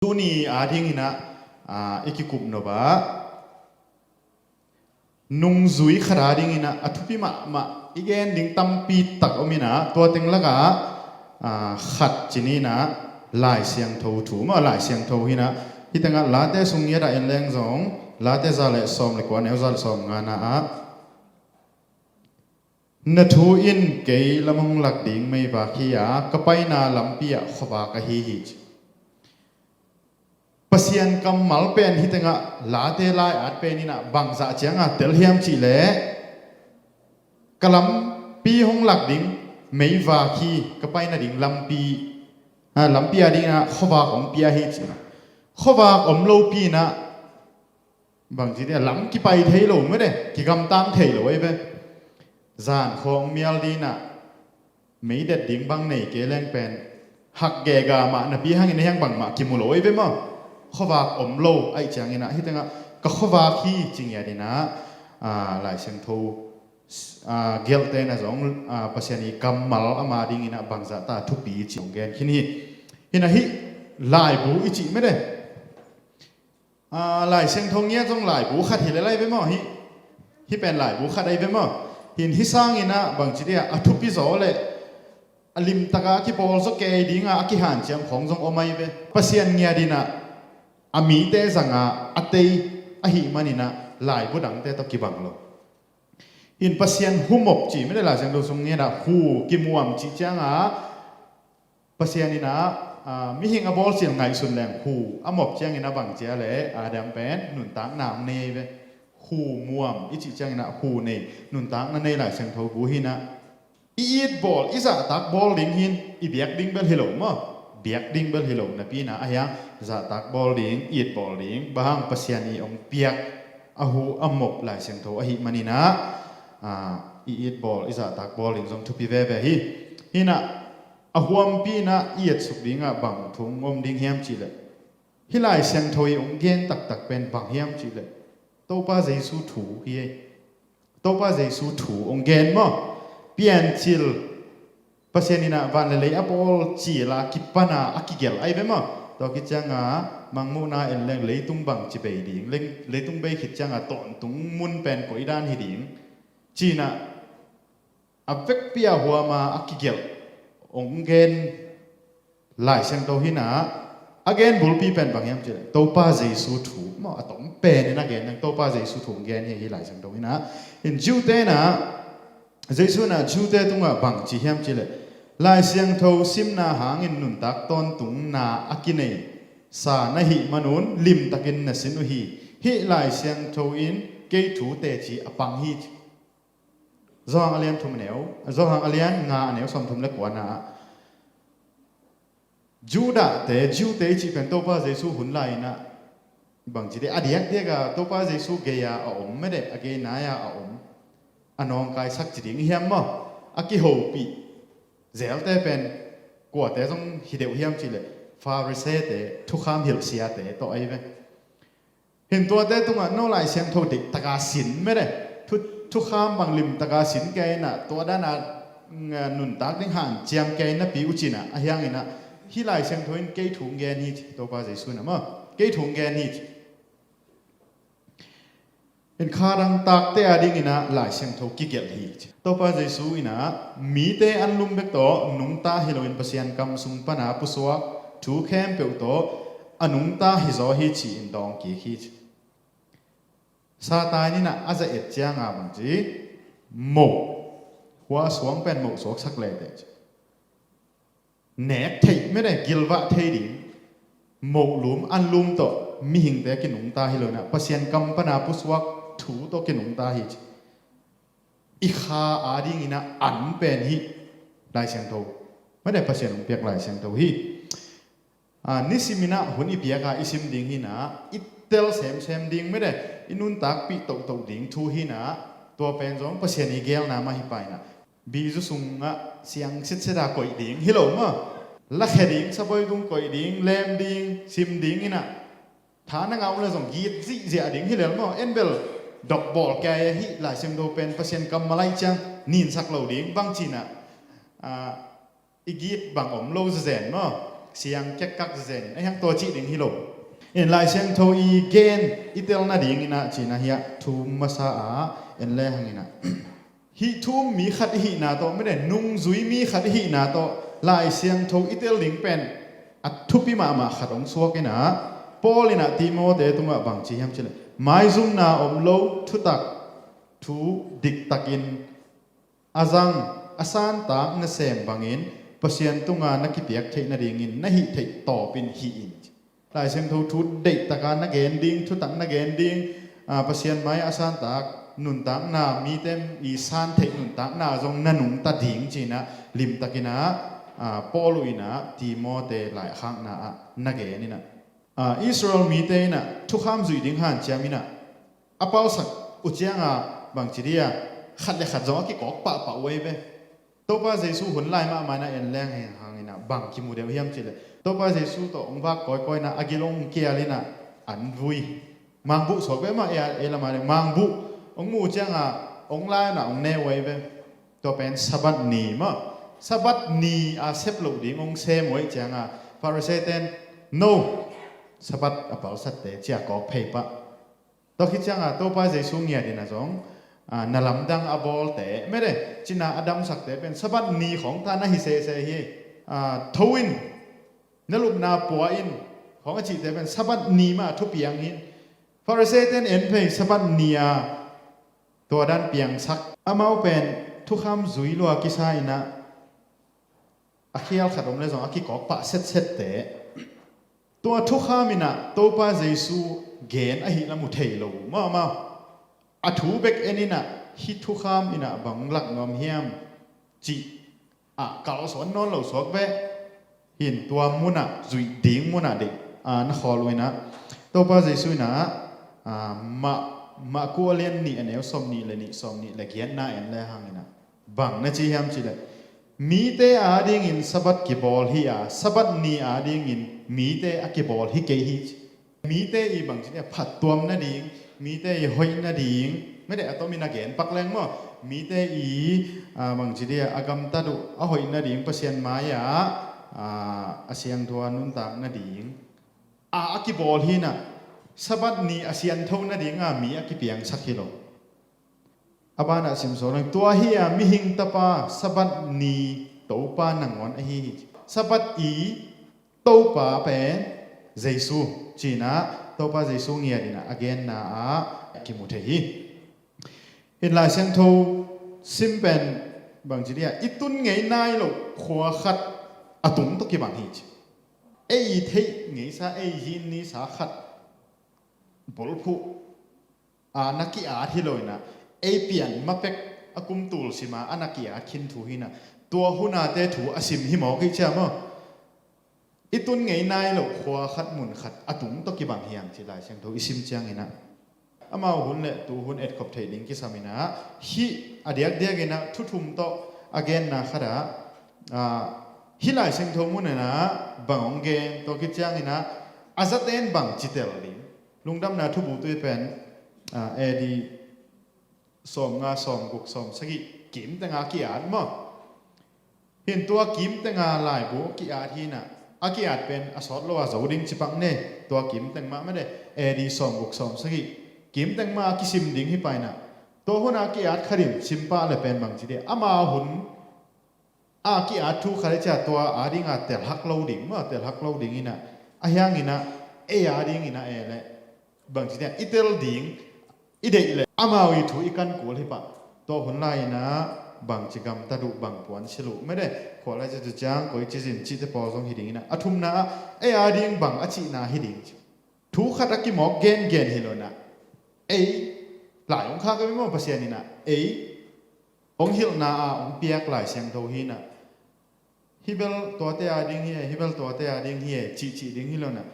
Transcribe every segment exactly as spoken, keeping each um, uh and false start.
Tuni a dinginah, ah, i kikup nop ah nungzui khat a dinginah a thupi mahmah i gen ding tampi tak om inah, tua teng lakah, ah, khat ci ni inah Lai Siangtho thu maw, Lai Siangtho hi inah, hih tengah Late sung ngiat ah en leng zong, Late za le sawm le kua, neu za le sawm nga na ah, "Na thu in kei lam hong lak ding meivak hi a, ka paina lampi ah khuavak ahi hi," ci. Pasian kammal pen hih tengah Late lai-at pen inah bangzah cianga tel hiam cih leh, ka lampi hong lak ding meivak hi, ka pai nading lampi, ah, lampi a dinginah khuavak hong pia hi, ci. Khuavak om lopi inah bangci dia lam kipai thei lo mede, kigamtang thei lo ahi ve. Zan khawng mial dinah meidet ding bang nei kei leng pen hak gega mah napi hangin a hiang bangmah kimu lo ahi ve maw. Khuavak om lo ahih cianginah hih tengah ka khuavak hi ci ngiat inah, ah, Lai Siangtho, ah, gelhte na zong, ah, Pasian i kammal ama dinginah bangzah ta thupi ci hong gen khin hi. Hinah hih laibu i cih mede, ah, Lai Siangtho ngiat zong laibu khat hi lel ahi ve maw. Hih, hih pen laibu khat ahi ve maw. Hin hih sanginah bangci dia a thupi zaw le a limtaka kipawl zaw kei dinga a kihanciam khawng zong om ahi ve. Pasian ngiat inah a mite zanga a tei ahih maninah laibu dangte tawh kibang lo. Hin Pasian humop ci mede, Lai Siangtho sung ngiat ah hu kimuam cih cianga Pasian inah, ah, mihing a bawlcil ngaihsun leng hu a mop ciangin a bang cia le Adam pen nuntakna hong nei ve. Hu muam i cih cianginah hu nei, nuntakna nei Lai Siangtho bu hinah. I it bawl, i zahtak bawl ding hin i biak ding bel hi lo maw. Biak ding bel hi lo napi inah a hiang zahtak bawl ding, it bawl ding, bang hang Pasian i hong piak a hu a mop Lai Siangtho ahih maninah, ah, i it bawl, i zahtak bawl ding zong thupi veve hi. Hinah a huampi inah i etsuk dingah bang thu hong om ding hiam cih leh, hih Lai Siangtho i hong gen taktak pen bang hiam cih leh Topa Jesu thu hi ei. Topa Jesu thu hong gen maw. Piancil, Pasian inah van le lei a bawl cila kipana a kigelh ahi ve maw. Tua khit cianga Mangmuhna en leng leitung bangci bei ding, leng-, leitung bei khit cianga tawntung mun pen koidan hi ding, cinah a vekpi a huama a kigelh hong gen Lai Siangtho hinah, a gen bulpi pen bang hiam cih leh Topa Jesu thu maw. A tom penin a gen ding Topa Jesu thu hong gen hi, hi Lai Siangtho hinah. Hin Jew-te inah, Jesu inah Jew-te tungah bang ci hiam cih leh, Lai Siangtho simna hangin nuntak tawntungna a kineisa na hih manun limtakin na sin uh hi. Hih Lai Siangtho in kei thu teci a pang hi, ci. Johan a lian thum a neu, Johan a lian nga a neu sawmthum le kuana ah, Judahte, Jew-te i cih pen Topa Jesu hun lai-inah bangci deh, a diakdiaka Topa Jesu gei-a a om mede, a gei nai-a a om, a nawngkaisak ci ding hiam maw? A kihopih zelte pen kuate zong hi deuh hiam cih leh Farisee-te, thukham hilh siate tawh ahi ve. Hin tuate tungah no Lai Siangtho deihtaka sin mede, thu, thukham bang limtaka sin kei inah, tua dana, mm, nuntak ding hanciam kei napi uh cinah, a hianginah hih Lai Siangtho in kei thu hong gen hi, ci Topa Jesu inah maw, kei thu hong gen hi, ci. Hin kha dang takte a dinginah Lai Siangtho kigelh hi, ci. Topa Jesu inah mite anlum bek tawh nungta hi loin Pasian kam sung pana pusuak thu khempeuh tawh a nungta hizaw hi ci-in dawng kik hi, ci. Satan inah a za et cianga bangci, moh, hua suang pen moh suaksak leteh, ci. Nek theih mede, gilvah thei ding mohlum anlum tawh mihingte kinungta hi loinah Pasian kam pana pusuak thu tawh kinungta hi, ci. I kha a dinginah an pen hih Lai Siangtho mede, Pasian hong piak Lai Siangtho hi. A, nisiminah hun i piaka i sim ding hinah, i tel semsem ding mede, i nuntakpih tohtoh ding thu hinah, tua pen zong Pasian i gelna mah hi painah. Bizu sungah siang sitsita koih ding hi lo maw? Lakhia ding, sabawi tung koih ding, lem ding, sim ding inah, tha na ngah uh le zong git zihziah ding hi lel maw? En bel dok bawl kei a, hih Lai Siangtho pen Pasian kammal ahih ciang ninsak lo ding bang cinah, a, i git bang om lo zezen maw? siang kekkak zen in a hiang tua cih ding hi lo. In Lai Siangtho i gen i tel nadingin ah cina hiah thu um masa ah en le hangin ah hih thu um mi khat i hihna tawh mede nungzui mi khat i hihna tawh Lai Siangtho i tel ding pen a thupi mahmah khat hong suak in ah Paul in ah Timote tungah bang ci hiam cileh maizumna om lo thutak thu diktakin a zang a santak nasem bangin Pasian tunga na kipiak theih nadingin na hih theih tawpin hih in. Lai Siangtho thu deihtaka na gen ding, thutak na gen ding, a, Pasian mai a santak nuntakna, mite i san theih nuntakna zong na nungta ding cinah limtakinah, a, Paul uh inah Timote lai a khakna ah na gen inah. A, Israel mite inah thukham zuih ding hanciam inah a pausak uh cianga bangci dia khat le khat zong a kikawk pahpah uh ei ve. Topa Jesu hun lai mahmah na en leng heng hanginah bang kimu deuh hiam cileh Topa Jesu tawh hong vak kawikawina a gil hong kial inah an vui. Mangbuh suak ve mah ei lamah le mangbuh hong mu uh cianga hong lai inah hong ne uh ei ve. Tua pen Sabbath ni mah Sabbath ni a sep loh ding hong sem uh ei cianga Pharisee ten no Sabbath a palsatte cia kawk phei pah. Tua khit cianga Topa Jesu ngiat inah zong, a, na lamdang a bawlte mede cina a damsakte pen Sabbath ni khawng ta na hi sese hi. A, tho in na lupna pua in khawng a cihte pen Sabbath ni mah thupiang in Pharisee ten en phei Sabbath ni a tua dan piangsak amau pen thukham zui lua kisa inah a khial khat om le zong a kikawk pah setsette. Tua thukham inah Topa Jesu gen ahi la mu thei lo uh mahmah. A thu bek en inah hih thukham inah bang lak nuam hiam cih ah kalsuan nawn lo suak beh. Hin tua munah zuih ding munah deih, a, na khawl uh inah Topa Jesu inah, a, mah, mah kua lian nih a neu sawm nih le nih sawm nih le giatna en le hanginah bang na ci hiam cileh mite adingin Sabbath kibawl hi a Sabbath ni adingin mite a kibawl hi kei hi ci. Mite i bangci dia phattuam nading mite i hoih nading mede a tomin a gen pak leng maw mite i, a, bangci dia a gamtat uh a hoih nading Pasian mai-ah, a, a siangtho a nuntak nading a, a kibawl hinah Sabbath ni a siantho nadinga mi a kipiangsak hi lo. A banah simsawleng tua hi a mihing tapa Sabbath ni Topa nangawn ahi hi. Sabbath i Topa pen Jesu cinah Topa Jesu ngiat inah a genna ah kimu thei hi. In Lai Siangtho sim pen bangci dia i tun ngei nai lo khua khat a tung tawh kibang hi ci. Ei i theih ngeisa ei zin nisa khat bulphuh a na ki-at hi lo inah ei pian mapek a kum tul sima a na ki-at khin thu hinah tua hunate thu a sim hi mawk hi cia maw. I tun ngei nai lo khua khat mun khat a tung tawh kibang hiang ci Lai Siangtho i sim cianginah amau hun le tu hun etkhop theih ding kisam inah hih a diakdiak inah thuthum tawh a genna khatah, a, hih Lai Siangtho mun inah bang hong gen tua khit cianginah a zaten bang citel ding. Lungdamna thubu tui pen, a, A D sawm nga sawm guk sawm sagih kimtenga ki-at maw. Hin tua kimtenga laibu ki-at hinah a ki-at pen a sawt lo a zo ding cipak ne tua kimteng mah mede A D sawm guk sawm sagih kimteng mah a kisim ding hi painah tua huna ki-at khatin simpah le pen bangci dia ama hun a ki-at thu khat le cia tua adinga telhak lo ding maw telhak lo ding inah a hianginah ei adinginah e le bangci dia i tel ding i deih le amau i thu i kan kul hi pah. Tua hun lai inah bangci gamtat uh bang puan silh uh mede khual a citu ciang koi cizin cihte pawl zong hi ding inah a thumna ah ei ading bang a cihna hi ding ci. Thu khat a kimawk gengen hi lo inah ei lai hong khak a mi maw Pasian inah ei hong hilhna a hong piak Lai Siangtho hinah hibel tuate a ding hi e hibel tuate a ding hi e cihcih ding hi lo inah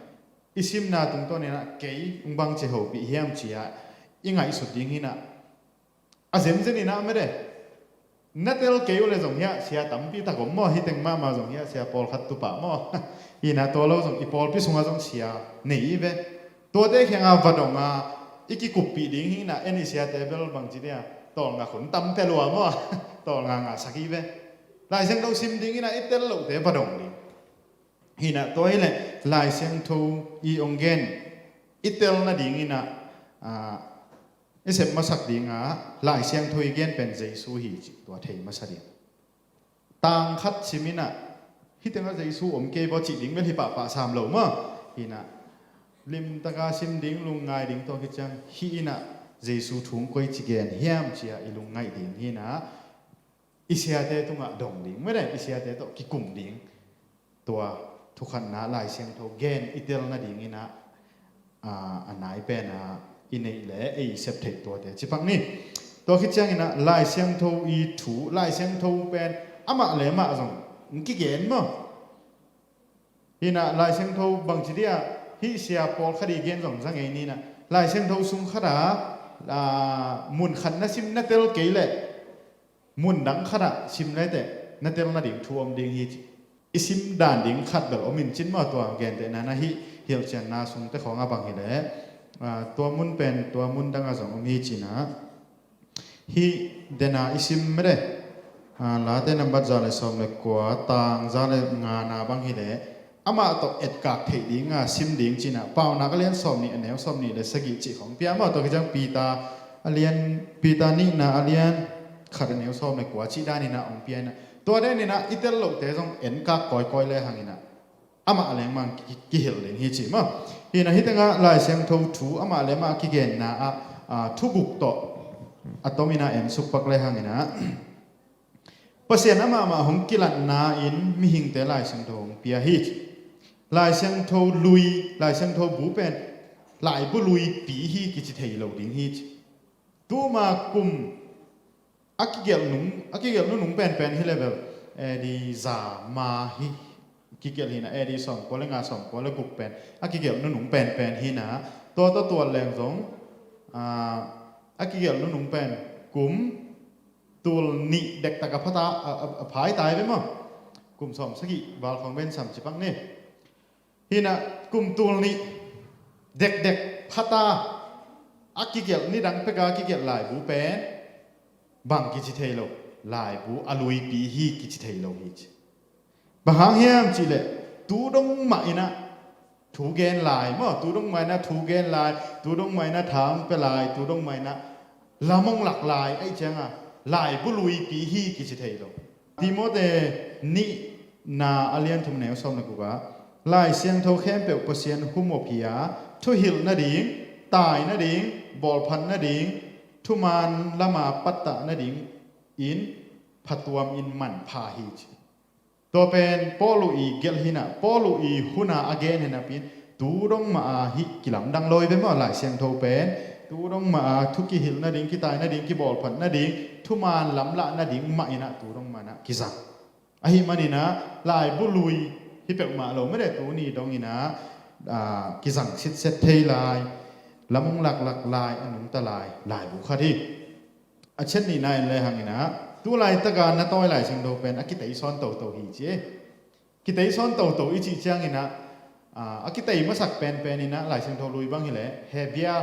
i simna tungtawn inah kei hong bangci hopih hiam ci-ah i ngaihsut ding hinah a zenzen inah mede na tel kei uh le zong hiah sia tampi tak om maw hiteng mahmah zong hiah sia pawlkhat tupah maw. Hinah tua lo zong i pawlpi sungah zong sia nei i ve. Tuate khianga vadonga i kikuppih ding hinah en i siate bel bangci dia tawlnga khun tamte lua maw. Tawlnga ngahsak i ve. Lai Siangtho sim ding inah i tel lohte vadong ding. Hi inah tua hileh Lai Siangtho i hong gen i tel nading inah, ah, i sep masak dingah Lai Siangtho i gen pen Jesu hi cih tua thei masa ding. Tang khat sim inah hih tengah Jesu om kei baw cih ding bel hi pahpah sam lo maw. Hi inah limtaka sim ding, lungngai ding, tua khit ciang hih inah Jesu thu hong koici gen hiam ci-a i lungngaih ding hi inah i siate tungah dong ding, mede i siate tawh kikum ding. Tua thukhatna Lai Siangtho gen i tel nading inah, aa, a nai pena i neih le ei sep theih tuate ci pak ni. Tua khit ciang inah Lai Siangtho i thu, Lai Siangtho pen amah le amah zong hong kigen maw. Hi inah Lai Siangtho bangci dia hih sia pawlkhat i gen zong za ngei ni inah Lai Siangtho sung khatah, aa, mun khat na sim na tel kei leh mun dang khatah sim leteh na tel nading thu om ding hi ci. I sim dan ding khat bel om in cin maw, tua gentehna na hih hilhcianna sungte khawng a bang hileh, aa, tua mun pen tua mun dangah zong om hi ci inah. Hih dena i sim mede, aa, Late nambat za le sawm le kua, tang za le ngana bang hileh amah tawh etkak theih dinga sim ding ci inah Paunak a lian sawm nih a neu sawm nih le sagih cih khawng pia maw. Tua khit ciang Peter a lian, Peter nihna a lian khat a neu sawm le kua cih dan inah hong pia inah tua den inah i tel lohte zong enkak kawikawi le hang inah amah lengmang ki, kihilh ding hi ci maw. Hi inah hih tengah Lai Siangtho thu amah le amah kigenna ah, aa, thuguk tawh a tom inah ensuk pak le hang inah Pasian amah mah hong kilatna in mihingte Lai Siangtho hong pia hi. Lai Siangtho lui, Lai Siangtho bu pen laibu luipi hi kici thei lo ding hi. Tuma kum a kigelh nung, a kigelh nunung penpen hi level A D za ma hi kigelh hi inah A D sawmkua le nga, sawmkua le guk pen a kigelh nunung penpen hi inah tua tawh tuat leng zong, aa, a kigelh nunung pen kum tul nih dektak a phata, a, a, a phai tai ve maw. Kum sawm sagih val khawng ven sam ci pak ni. Hi inah kum tul nih dekdek phata a kigelh, nidang peka a kigelh laibu pen bang kici thei lo, laibu a luipi hi kici thei lo hi ci. Bang hang hiam cihleh tu dong mah inah thu gen lai maw, tu dong mah inah thu gen lai, tu dong mah inah tha hong pia lai, tu dong mah inah lam hong lak lai, ahih cianga laibu luipi hi kici thei lo. Timote nihna a lian thum neu sawm le guk ah Lai Siangtho khempeuh Pasian humop hi a, thuhilh nading, tai nading, bawlphat nading, thuman lama pattah nading in phatuam in manpha hi ci. Tua pen Paulu i gelh hi inah, Paulu i huna a gen hi napi in tu dong mah a hih kilamdang lo hi ve maw, Lai Siangtho pen tu dong mah a thu kihilh nading, kitai nading, kibawlphat nading, thuman lamlah nading mah inah tu dong mah inah kizang. Ahih man inah laibu lui hi peuhmah lo mede, tuni dong inah, aa, kizang sitset thei lai, lam hong laklak lai, a nungta lai laibu khat hi. A ciat nihna en le hang inah tu laitaka na tawi Lai Siangtho pen a kiteisawn toto hi ci. Kiteisawn toto i cih ciang inah, aa, a kitei masak penpen inah Lai Siangtho lui bang hileh Hebia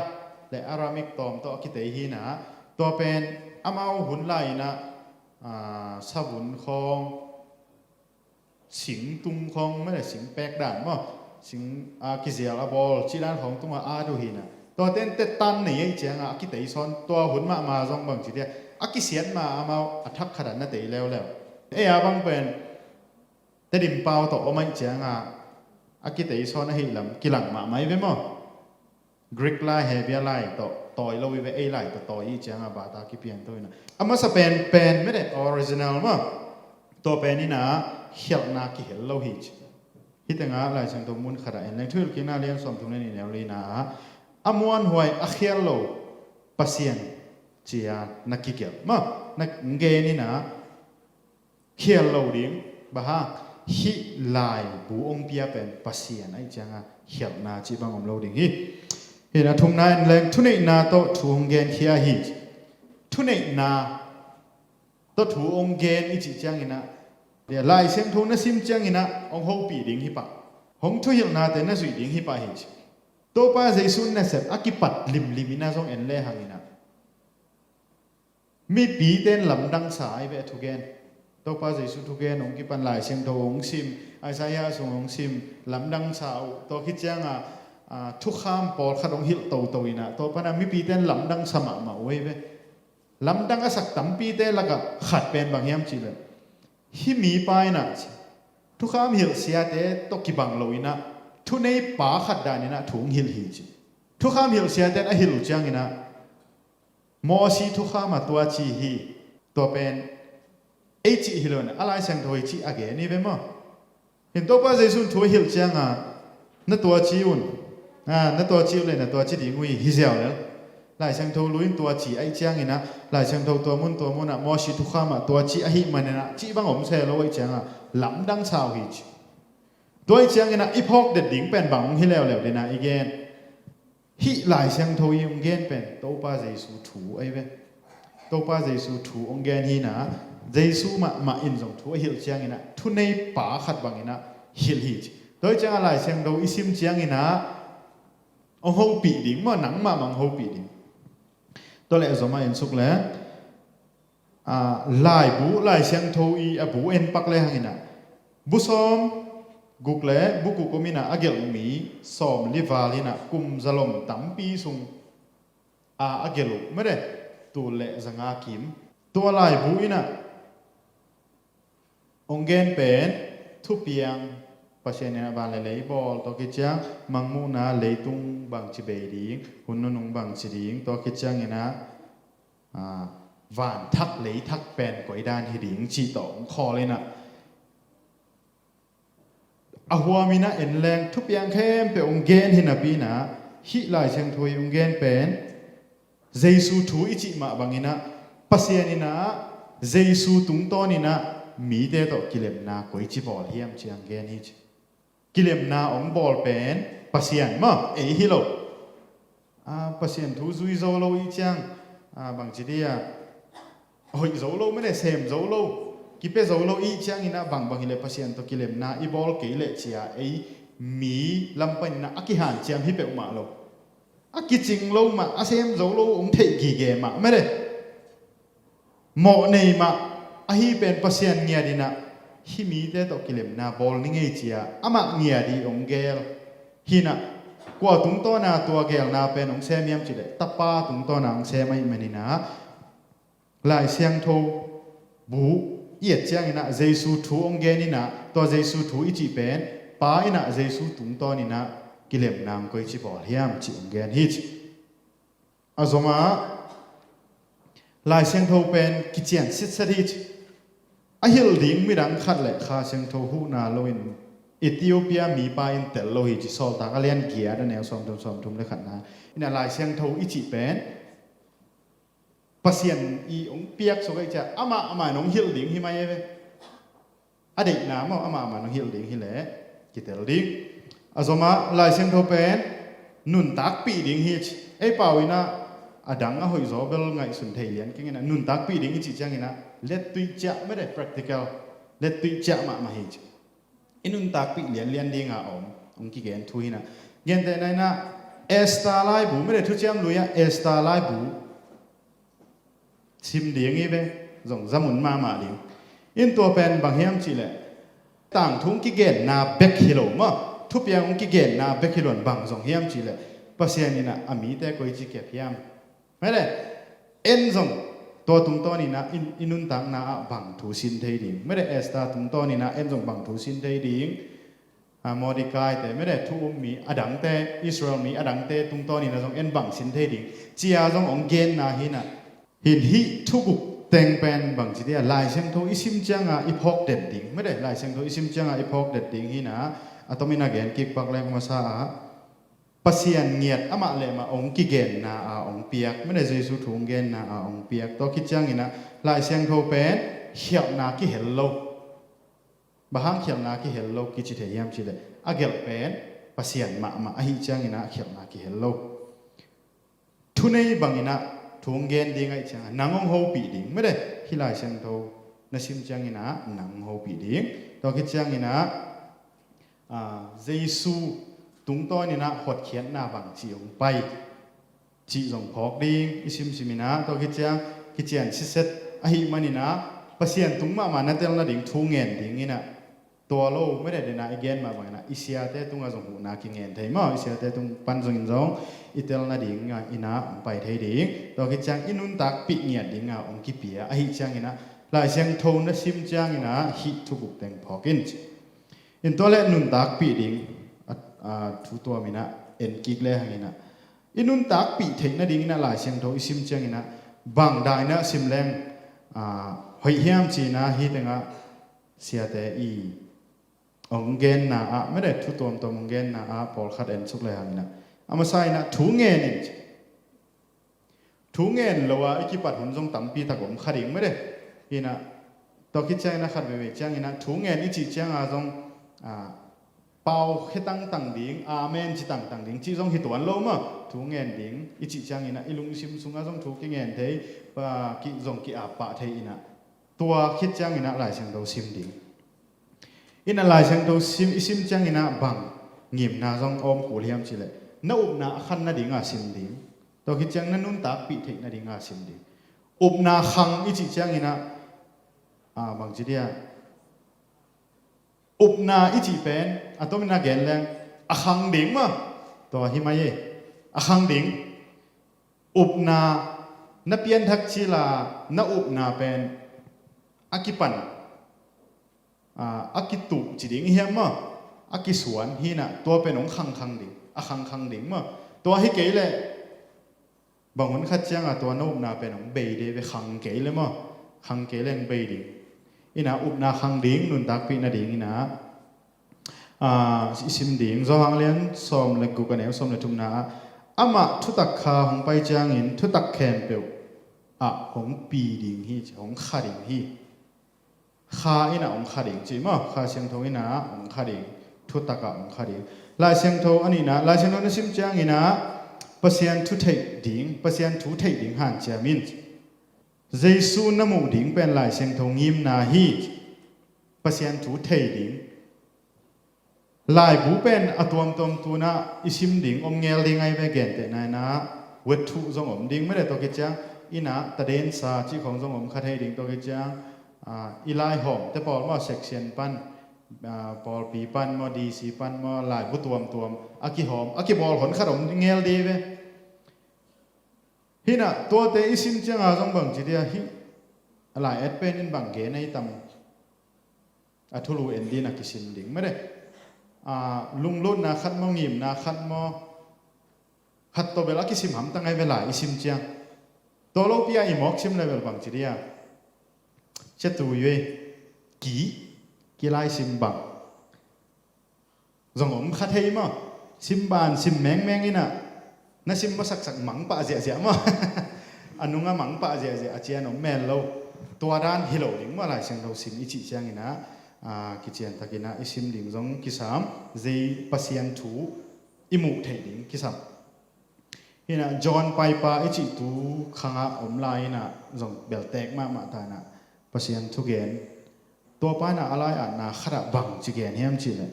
le Aramaic tawm tawh a kitei hi inah tua pen amau hun lai inah, aa, savun khawng, sing tung khawng mede, sing pek dan maw, sing, aa, kizial a bawl cih dan khawng tungah a du hi inah tua ten tettan nei ahih cianga a kiteisawn, tua hun mahmah zong bangci dia a kisiat ma amau a thak khatah na tei leuleu. Ei a bang pen Tedim pau tawh om ahih cianga a kiteisawn ahih lam kilang mahmah hi ve maw. Greek lai, Hebia lai tawh tawi lo hi ve, ei lai tawh tawi ahih cianga bata kipian to inah a masa penpen mede, original maw, tua pen inah khialhna kihel lo hi ci. Hih tengah Lai Siangtho mun khatah en leng, Thuhilhkikna lian sawmthum le nih neu lina ah a muanhuai a khial lo Pasian ci-a na kigelh maw, na gen inah khial lo ding. Bang hang, hih laibu hong pia pen Pasian ahih cianga khialhna cih bang om lo ding hi. Hi inah thumna en leng, thuneihna tawh thu hong genkhia hi. Thuneihna tawh thu hong gen i cih ciang inah Lai Siangtho na sim ciang inah hong hopih ding hi pah, hong thuhilhnate na zuih ding hi pah hi ci. Topa Jesu nasep a kipat limlim inah zong en le hang inah mipite in lamdang sa ahi ve a thugen. Topa Jesu thugen hong kipan Lai Siangtho hong sim, Isaiah sung hong sim, lamdang sa uh, tua khit cianga, a, thukham pawlkhat hong hilh toto inah, tua pana mipite in lamdang sa mahmah uh ei ve. Lamdang a sak tampite lakah khat pen bang hiam cihleh, hih mipa inah thukham hilhsiate tawh kibang lo inah, thunei pa khat dan inah thu hong hilh hi ci. Thukham hilhsiate in a hilh uh cianginah, Mosi thukham ah tua ci hi, tua pen ei cih hi lo inah, a Lai Siangtho hi cih a gen hi ve maw. Hin Topa Jesu in thu a hilh cianga, na tua ci un, a, na tua ci uh le na tua ci ding uh hi, hi ziau lel. Lai Siangtho lui in tua ci ahih cianginah, Lai Siangtho tua mun tua munah, Mosi thukham ah tua ci ahih maninah, cih bang om se lo ahih cianga, lamdang sa uh hi ci. Tua ahih cianginah i phawk det ding pen bang hong hi leuleu dinah i gen. Hih Lai Siangtho i hong gen pen Topa Jesu thu ahi ve. Topa Jesu thu hong gen hinah, Jesu mahmah in zong thu a hilh cianginah, thunei pa khat banginah hilh hi ci. Tua ahih ciangah Lai Siangtho i sim cianginah hong hopih ding maw, nangmah mah hong hopih ding. Tua leh zomah en suk le, a, laibu, Lai Siangtho i a bu en pak le hanginah, bu sawm guk le bu guk om inah a gelh mi sawm li val inah, kum zalom tampi sung a, a gelh uh mede, tul le zanga kim. Tua laibu inah hong gen pen thupiang, Pasian inah van le lei bawl, tua khit ciang mangmuhna, leitung bangci bei ding, hun nunung bangci ding, tua khit cianginah, a, van thak lei thak pen koi dan hi ding cih tawh hong khawl inah, a huam inah en leng thupiang khempeuh hong gen hi napi inah, hih Lai Siangtho i hong gen pen Jesu thu i cih mah banginah, Pasian inah Jesu tungtawn inah mite tawh kilemna koici bawl hiam ci hong gen hi ci. Kilemna hong bawl pen Pasian maw, ei hi lo. A, Pasian thu zui zo lo i ciang, a, bangci dia, hoih zo lo mede, sem zo lo, kipia zo lo i cianginah, bangbang hileh Pasian tawh kilemna i bawl kei leh cia ei mi lam paninah a kihanciam hi peuhmah lo. A kicing lo mah, a sem zo lo hong theih gige mah mede. Mawh nei mah ahi pen Pasian ngiat inah, hih mite tawh kilemna bawl ni ngei cia amah ngiat i hong gel hinah, kua tungtawna tua gelna pen hong sem hiam cihleh, Tapa tungtawna hong sem ahih maninah, Lai Siangtho bu i et cianginah Jesu thu hong gen inah, tua Jesu thu i cih pen Pa inah Jesu tungtawn inah kilemna hong koici bawl hiam cih hong gen hi ci. A zomah Lai Siangtho pen kician sitset hi ci. A hilh ding midang khat le Kha Siangtho huhna loin Ethiopia mipa in tel lo hi ci. Sawltak a lian giat a neu sawmthum, sawmthum le khatna. Inah Lai Siangtho i cih pen Pasian i hong piak suk ahih ciah amah amah in hong hilh ding hi mai e ve. A deihna maw, amah amah in hong hilh ding hileh kitel ding. A zomah Lai Siangtho pen nuntakpih ding hi ci. Ei pau inah a dang a hoihzaw bel ngaihsun thei lian keng inah, nuntakpih ding i cih cianginah lettuih ciah mede, practical, lettuih ciah mahmah hi ci. I nuntakpih lianlian dinga om hong kigen thu hinah. Gentehna inah Esther laibu mede, Thuciam Lui-ah Esther laibu sim ding hi ve, zong zamun mahmah ding. In tua pen bang hiam cihleh, tangthu hong kigenna bek hi lo maw, thupiang hong kigenna bek hi lo in, bang zong hiam cihleh, Pasian inah a mite koici kep hiam. Mede, en zong tua tungtawn inah i nuntakna ah bang thu sin thei ding. Mede, Esther tungtawn inah en zong bang thu sin thei ding. A, Mordecai te mede, thu um mi a dangte, Israel mi a dangte tungtawn inah zong en bang sin thei ding cia zong hong genna hinah. Hin hih thuguk teng pen bangci dia, Lai Siangtho i sim cianga i phawk den ding. Mede, Lai Siangtho i sim cianga i phawk den ding hinah, a tomin a gen kik pak leng masa ah, Pasian ngiat amah le amah hong kigenna a hong piak, mede, Jesu thu hong genna a hong piak. Tua khit cianginah Lai Siangtho pen khialhna kihel lo. Bang hang khialhna kihel lo kici thei hiam cihleh, a gelh pen Pasian mahmah ahih cianginah khialhna kihel lo. Thunei banginah thu hong gen ding ahih ciangah nang hong hopih ding. Mede, hih Lai Siangtho na sim cianginah nang hong hopih ding. Tua khit cianginah, a, Jesu tungtawn inah hotkhiatna bangci hong pai cih zong phawk ding i simsim inah, tua khit ciang kician sitset ahih maninah Pasian tung mahmah na tel nading thu ngen ding inah, tua lo mede dena i gen mah bangin ah i siate tungah zong huhna kingen thei maw, i siate tung pan zongin zong i tel nading inah hong pai thei ding. Tua khit ciang i nuntakpih ngiat dingah hong kipia ahi ciangin ah Lai Siangtho na sim ciangin ah hih thuguk teng phawk in ci. In tua le nuntakpih ding a, a, thu tuam inah en kik le hang inah i nuntakpih theih nading inah Lai Siangtho i sim ciangin ah bang dan inah sim leng a, hoih hiam ci inah hih tengah siate i hong genna ah mede thu tuamtuam hong genna ah pawlkhat en suk le hang inah a masa inah thu ngen in ci. Thu ngen lo a i kipat hun zong tampi tak om kha ding mede. Inah tua khit ciang inah khat veivei ciang inah thu ngen i cih ciang a zong a, pau khia tangtang ding, amen ci tangtang ding cih zong hi tuan lo maw. Thu ngen ding i cih ciang inah i lungsim sungah zong thu kingen thei, pa, ki, zong ki-ap pah thei inah tua khit ciang inah Lai Siangtho sim ding. Inah Lai Siangtho sim, i sim ciang inah bang ngimna zong om kul hiam ci le, na upna a khan nading a sim ding. Tua khit ciang na nuntakpih theih nading a sim ding. Upna khang i cih ciang inah a, bang ci dia, upna i cih pen a tom inah gen leng a khang ding maw. Tua hi mai e, a khang ding. Upna na pianthak cila na upna pen a kipan a, a kituh ci ding hiam maw, a kisuan hi inah tua pen hong khangkhang ding, a khangkhang ding maw. Tua hi kei leh bang hun khat ciangah tua na upna pen hong bei de ve, khang kei le maw, khang kei le hong bei ding. Inah upna khang ding nuntakpih nading inah a, i sim ding. Johan lian sawm le guk a neu sawm le thumna ah amah thutak kha hong pai ciangin thutak khempeuh ah hong pi ding hi ci, hong kha ding hi. Kha inah hong kha ding ci maw, Kha Siangtho inah hong kha ding, thutak ah hong kha ding. Lai Siangtho a nihna, Lai Siangtho na sim ciang inah Pasian thu theih ding, Pasian thu theih ding hanciam in. Jesu na muh ding pen Lai Siangtho ngimna hi. Pasian thu thei ding. Laibu pen a tuamtuam tunah i sim ding om ngel ding ahi ve, gentehna inah wet thuh zong om ding mede. Tua khit ciang inah tadensa cih khawng zong om kha thei ding. Tua khit ciang a, i laihawmte pawl maw, section pan, a, pawlpi pan maw, D C pan maw, laibu tuamtuam a kihawm, a kibawl hon khat om ngel ding ve. Hi inah tuate i sim cianga zong bang ci dia hih a lai-at pen in bang gen ahi tam. A thulu en ding a kisim ding mede. A, lunglutna khat maw, ngimna khat maw, khat tawh bel a kisim hamtang ahi ve lai i sim ciang. Tua lopi a i mawk sim le bel bang ci dia, cia tu yue, ki, ki lai sim bang zong om kha thei maw. Sim ban sim mengmeng inah na sim masaksak mang pah ziahziah maw. A nungah mang pah ziahziah a cian om men lo. Tua dan hi lo ding maw, Lai Siangtho sim i cih ciang inah a, kiciantak inah i sim ding zong kisam. Zei Pasian thu i muh theih ding kisam. Hi inah John paipa i cih tu khangah om lai inah zong beltek mahmah ta inah Pasian thugen. Tua pa inah a lai-atna khatah bang ci gen hiam cih leh,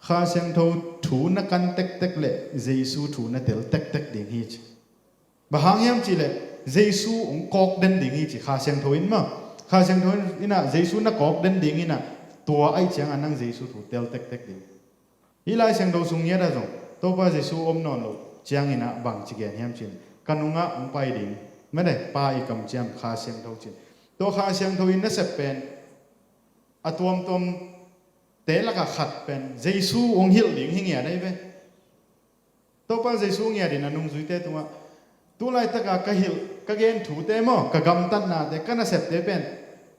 Kha Siangtho thu na kan tektek le Jesu thu na tel tektek ding hi ci. Bang hang hiam cih leh Jesu hong kawk den ding hi ci, Kha Siangtho in maw. Kha Siangtho inah Jesu na kawk den ding inah tua aih ciangah nang Jesu thu tel tektek ding. Hih Lai Siangtho sung ngiat ah zong Topa Jesu om nawn loh ciang inah bang ci gen hiam cin, ka nungah hong pai ding mede Pa i kamciam Kha Siangtho cin. Tua Kha Siangtho in nasep pen a tuamtuamte lakah khat pen Jesu hong hilh ding hi ngiat ahi ve. Topa Jesu ngiat in a nungzuite tungah, tu laitaka ka hilh, ka gen thute maw, ka gamtatnate, ka nasepte pen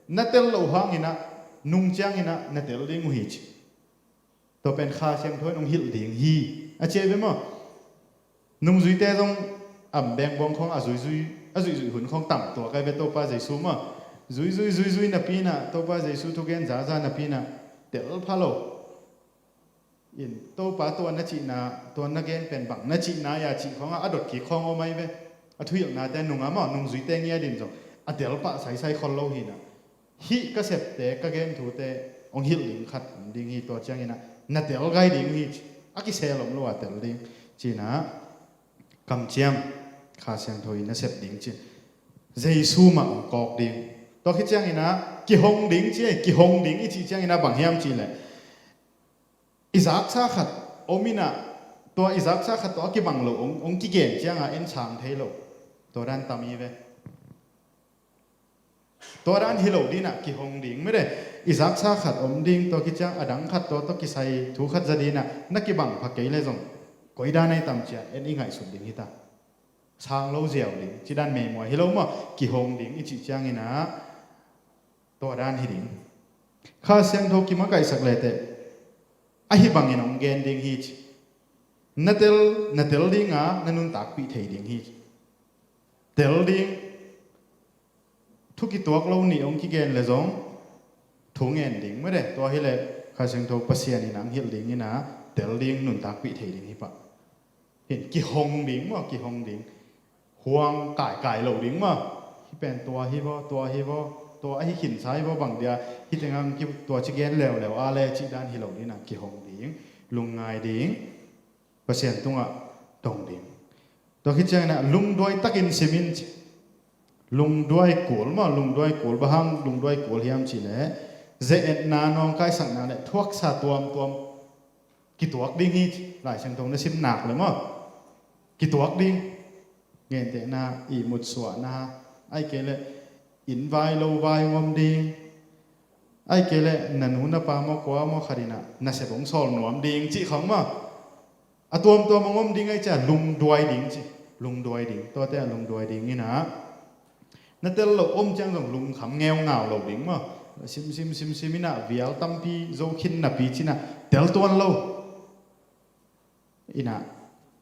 na tel loh hang inah nung ciang inah na tel ding uh hi ci. Tua pen Kha Siangtho in hong hilh ding hi a ci ahi ve maw. Nungzuite zong am bengbuang khawng a zuizui, a zuihzuih hun khawng tam tuak ahi ve Topa Jesu maw. Zuizui zuizui napi inah, Topa Jesu thugen zaza napi inah tel pha lo. In Topa tua na cihna, tua na gen pen bang na cihna ia cih khawngah a dot kik khawng om ahi ve. A thuhilhnate nungah maw, nungzuite ngiat in zong a tel pah saisai khol lo hi inah, hih ka septe, ka gen thute hong hilh ding khat om ding hi, tua ciang inah na tel gai ding uh hi ci. A kisel om lo a tel ding ci inah kamciam Kha Siangtho in na sep ding cin. Jesu mah hong kawk ding. Tua khit ciangin ah kihong ding ci, kihong ding i cih ciangin ah bang hiam cih leh, i zaksa khat om in ah, tua i zaksa khat tawh a kibang lo hong, hong kigen ciangah en sang thei lo. Tua dan tam hi ve. Tua dan hi lo ding in ah kihong ding, mede. I zaksa khat om ding, tua khit ciang a dang khat tua tawh kisai thu khat za ding in ah na kibang pha kei le zong, koi dan a i tam ciah en i ngaihsut ding hi ta. Sang lo ziau ding, ci dan meimuai hi lo maw. Kihong ding i cih ciangin ah tua dan hi ding. Kha Siangtho kimakaihsak leteh ahi bangin hong gen ding hi ci. Na tel, na tel ding a, na nuntakpih thei ding hi ci. Tel ding, thu kituak lo nih hong kigen le zong thu ngen ding, mede. Tua hi leh Kha Siangtho Pasian in hong hilh ding in ah tel ding, nuntakpih thei ding hi pah. Hin kihong ding maw, kihong ding. Huang kaikai lo ding maw. Hih pen tua hi vaw, tua hi vaw, tua ahi khinsa hi vaw, bang dia hih tengah ki, tua ci gen leuleu a le cih dan hi lo ding in ah kihong ding, lungngai ding, Pasian tungah dong ding. Tua khit ciangin ah lungduai takin sim in ci. Lungduai kul maw, lungduai kul. Bang hang lungduai kul hiam cih leh, ze-etna, nawngkaisakna le thuaksa tuamtuam kituak ding hi ci. Lai Siangtho na sim nak le maw, kituak ding. Gentehna, ihmut suahna, ahih kei leh inn vai lo vai hong om ding, ahih kei leh na nu na pa maw, kua maw khat in ah nasep hong sawl nuam ding cih khawng maw. A tuamtuam hong om ding ahih ciang lungduai ding ci. Lungduai ding, tuate ah lungduai ding in ah, na tel loh om ciang zong lungkham ngeungau lo ding maw. Sim, sim, sim, sim in ah vial tampi zo khin napi ci in ah tel tuan lo. In ah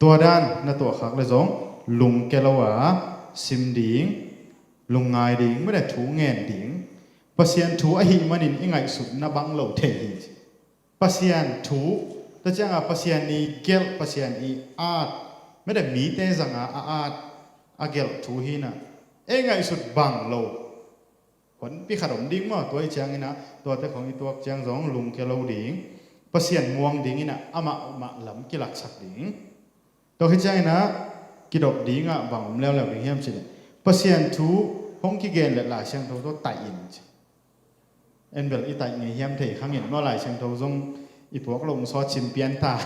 tua dan na tuahkhak le zong lungke lo a sim ding, lungngai ding, mede, thu ngen ding. Pasian thu ahih manin i ngaihsutna bang lo thei hi. Pasian thu, tua ciangah Pasian i gelh, Pasian i at, mede, mite zangah a at, a gelh thu hi in ah ei ngaihsut bang lo honpi khat om ding maw. Tua ahih ciangin ah tuate khawng i tuak ciang zong lungke lo ding. Pasian muang ding in ah amah mah lam kilaksak ding. Tua khit ciangin ah kidop dingah bang om leuleu ding hiam cih leh, Pasian thu hong kigen le Lai Siangtho tawh taih in ci. En bel i taih ngei hiam thei kha ing maw, Lai Siangtho zong i puak lo hong sawt sim pian ta.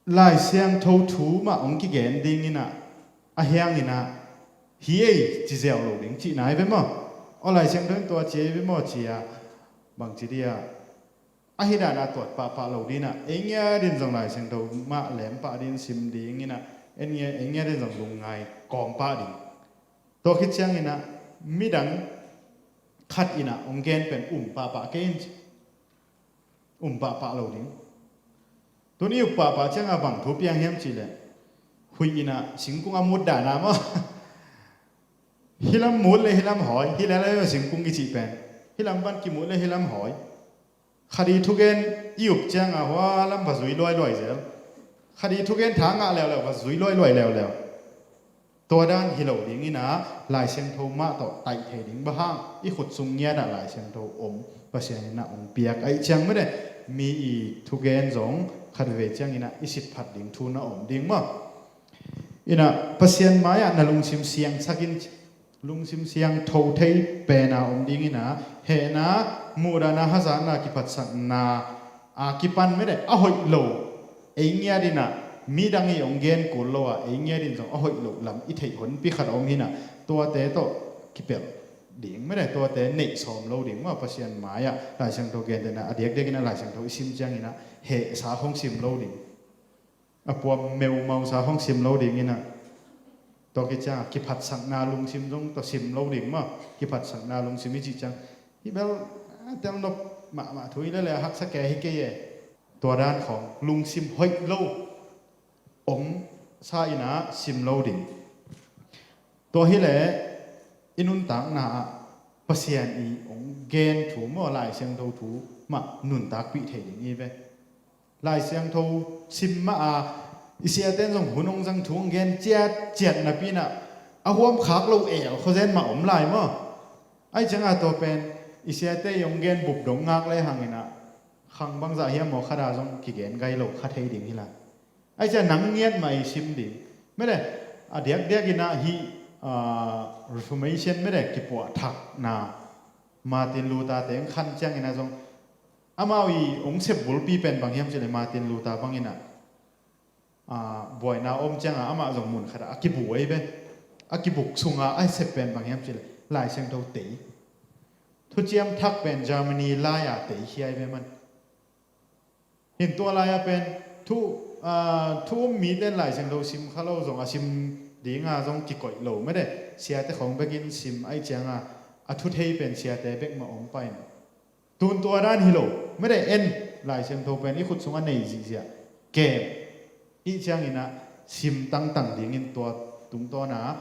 Lai Siangtho thu mah hong kigen ding in ah, a hiang in ah hi ei ci ziau lo ding cihna hi ve maw. Aw, Lai Siangtho in tua ci ei ve maw ci a, bang ci dia, ahi dan a tuat pahpah lo ding in ah, ei ngiat in zong Lai Siangtho mah lem pah ding, sim ding in ah, en ngiat, ei ngiat in zong lungngai kawm pah ding. Tua khit ciangin ah midang khat in ah hong gen pen um pahpah kei in ci. Um pahpah lo ding. Tuni up pahpah ciangah bang thu piang hiam cih leh, huih in ah singkung a mut dan a maw. Hih lam mut le hih lam hawi, hih le le singkung i cih pen, hih lam pan kimut le hih lam hawi. Khat i thugen i up ciangah hua lam va zui luailuai zel. Khat i thugen tha ngah leuleu va zui luailuai leuleu. Tua dan hi lo ding in ah, Lai Siangtho mah tawh taih thei ding. Bang hang, i khut sung ngiat ah Lai Siangtho om, Pasian in ah hong piak ahih ciang, mede, mi i thugen zong khat veve ciangin ah i sitphat ding thu na om ding maw. In ah Pasian mai-ah na lungsim siangsak in, lungsim siangtho thei pen a om ding in ah, hehna, muhdahna, hazatna, kiphatsakna a kipan, mede, a hoih lo, ei ngiat in ah midang i hong gen kul lo a, ei ngiat in zong a hoih loh lam i theih honpi khat a om hi in ah, tuate tawh kipelh ding, mede, tuate neih sawm lo ding maw. Pasian mai-ah Lai Siangtho gentehna, a diakdiak in ah Lai Siangtho i sim ciangin ah hehsa hong sim lo ding. A puam meumausa hong sim lo ding in ah, tua khit ciang kiphatsakna lungsim zong tawh sim lo ding maw. Kiphatsakna lungsim i cih ciang, hih bel a telnop mahmah thu hi lele, a haksa kei hi kei e. Tua dan khawng lungsim hoih lo hong sa in ah sim lo ding. Tua hi leh i nuntakna ah Pasian i hong gen thu maw, Lai Siangtho thu mah nuntakpih thei ding hi ve. Lai Siangtho sim mah a, i siate in zong hun hong zang, thu hong gen ciatciat napi in ah, a huam khak lo el khuazen mah om lai maw. Ahih ciangah tua pen i siate i hong gen bup dong ngak le hang in ah, khang bangzah hiam maw khat a zong kigen gai lo kha thei ding hi lai. Ahih ciang nang ngiat mah i sim ding. Mede, a diakdiak in ah hih Reformation mede kipuahthakna Martin Luther te hong khan ciangin ah zong amau i hong sep bulpi pen bang hiam cih leh Martin Luther bangin ah buaina om ciangin amah zong mun khatah a kibuai ve. A kibuk sunga a sep pen bang hiam cih leh Lai Siangtho tei. Thuciam Thak pen Germany lai-a tei hiai ve man. Hin tua lai-a pen thu, thu um mite in Lai Siangtho sim kha lo zong a sim dinga zong kikoih lo mede. Siate khong bekin sim ahih cianga a thu thei pen siate bek mah om paina. Tun tua dan hi lo mede, en Lai Siangtho pen i khut sungah nei zihziah kem. Hih ciangin ah sim tangtang dingin tua tungtawna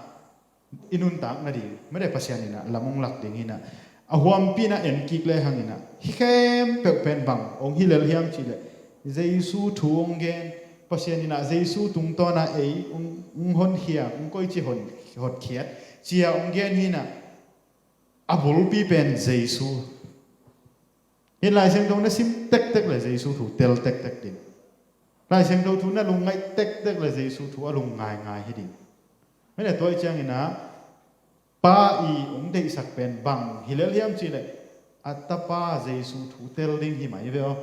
i nuntak nading mede Pasian in ah lam hong lak ding hi nah. A huampi in ah en kik lehang in ah hih khempeuh pen bang hong hi lel hiam cih leh Jesu thu hong gen, Pasian in ah Jesu tungtawna ei hong honkhia, hong koici hotkhiat cia hong gen hi nah. A bulpi pen Jesu. Hin Lai Siangtho na sim tektek leh Jesu thu tel tektek ding. Lai Siangtho thu na lungngaih tektek leh Jesu thu a lungngaingai hi ding. Mede tua ahih ciangin ah Pa i hong deihsak pen bang hi lel hiam cih leh a Tapa Jesu thu tel ding hi mai ve aw.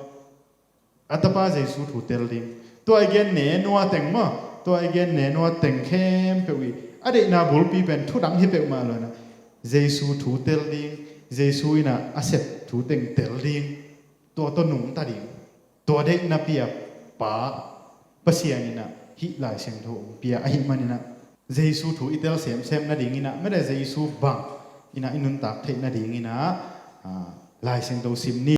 A Tapa Jesu thu tel ding. Tua i gen ne nua teng maw, tua i gen ne nua teng khempeuh i a deihna bulpi pen thu dang hi peuhmah lo nah. Jesu thu tel ding. Jesu in ah a sep thu teng tel ding. Tua tawh nungta ding. Tua deihna pia Pa Pasian in ah hih Lai Siangtho hong pia ahih manin ah Jesu thu i tel semsem nadingin ah mede Jesu bang in ah i nuntak theih nadingin ah Lai Siangtho sim ni.